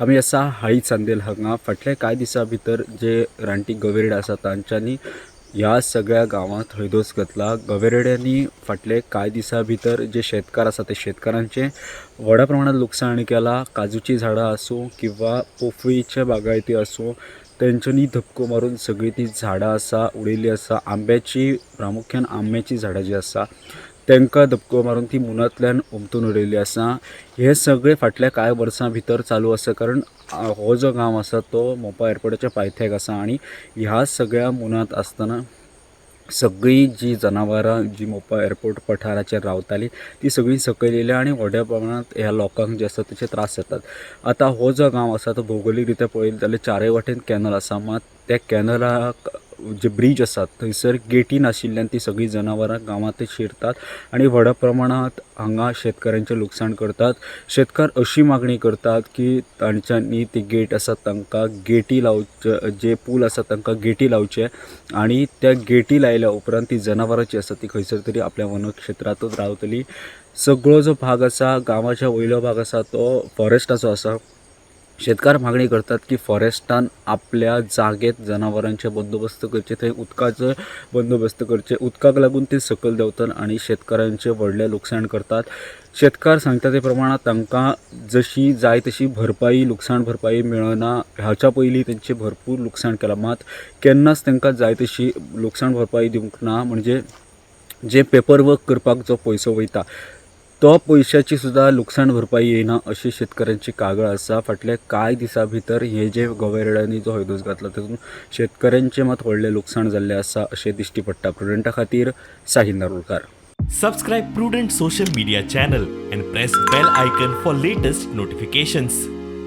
आमी आसा हाळी चांदेल हांगा. फाटल्या कांय दिसां भितर जे रानटी गवेरेडे आसा तांच्यांनी ह्या सगळ्या गांवांत हैदोस घातला. गवेरेड्यांनी फाटले कांय दिसां भितर जे शेतकार आसा ते शेतकारांचें व्हडा प्रमाणात लुकसाण केलां. काजूचीं झाडां आसूं किंवा पोफळीचे बागायती आसूं, तेंच्यांनी धपको मारून सगळीं ती झाडां आसा उडयल्ली आसा. आंब्याची, प्रामुख्यान आंब्याचीं झाडां जीं आसा तांकां धपको मारून ती मुनांतल्यान उमथून उडयल्ली आसा. हें सगळें फाटल्या कांय वर्सां भितर चालू आसा, कारण हो जो गांव आसा तो मोपा एअरपोर्टाच्या पायथ्याक आसा आनी ह्या सगळ्या मुनांत आसतना सगळीं जी जनावरां जी मोपा एअरपोर्ट पठाराचेर रावतालीं ती सगळीं सकयल येयल्या आनी व्हड्या प्रमाणांत ह्या लोकांक जे आसा तेचे त्रास जातात. आतां हो जो गांव आसा तो भौगोलीक रित्या पळयत जाल्यार चारय वाटेन कॅनल आसा, मात त्या कॅनलाक जे ब्रीज आसात थंयसर गेटी नाशिल्ल्यान ती सगळीं जनावरां गांवांत शिरतात आनी व्हडा प्रमाणांत हांगा शेतकारांचें लुकसाण करतात. शेतकार अशी मागणी करतात की तांच्यांनी ती गेट आसा तांकां गेटी लावचे, जे पूल आसा तांकां गेटी लावचे आनी त्या गेटी लायल्या उपरांत ती जनावरां जी आसा ती खंयसर तरी आपल्या वनक्षेत्रांतच रावतली. सगळो जो भाग आसा गांवाच्या वयलो भाग आसा तो फॉरेस्टाचो आसा. शेतकार मागणी करतात की फॉरेस्टान आपल्या जागेत जनावरांचे बंदोबस्त करचे, थंय उदकाचो बंदोबस्त करचे. उदकाक लागून ते सकयल देंवतात आनी शेतकारांचें व्हडलें लुकसाण करतात. शेतकार सांगता ते प्रमाणांत तांकां जशी जाय तशी भरपाई, लुकसाण भरपाई मेळना. हाच्या पयलीं तेंचें भरपूर लुकसाण केलां, मात केन्नाच तांकां जाय तशी लुकसाण भरपाई दिवंक ना. म्हणजे जे पेपर वर्क करपाक जो पयसो वयता तो पयशाची सुद्दां लुकसाण भरपाई येयना अशी शेतकऱ्यांची कागाळ आसा. फाटल्या कांय दिसां भितर हे जे गवेरेड्यांनी जो हैदोस घातला तातूंत शेतकऱ्यांचें मात व्हडलें लुकसाण जाल्लें आसा अशें दिश्टी पडटा. प्रुडंटा खातीर Sahil Narulkar. Subscribe Prudent social media channel and press bell icon for latest notifications.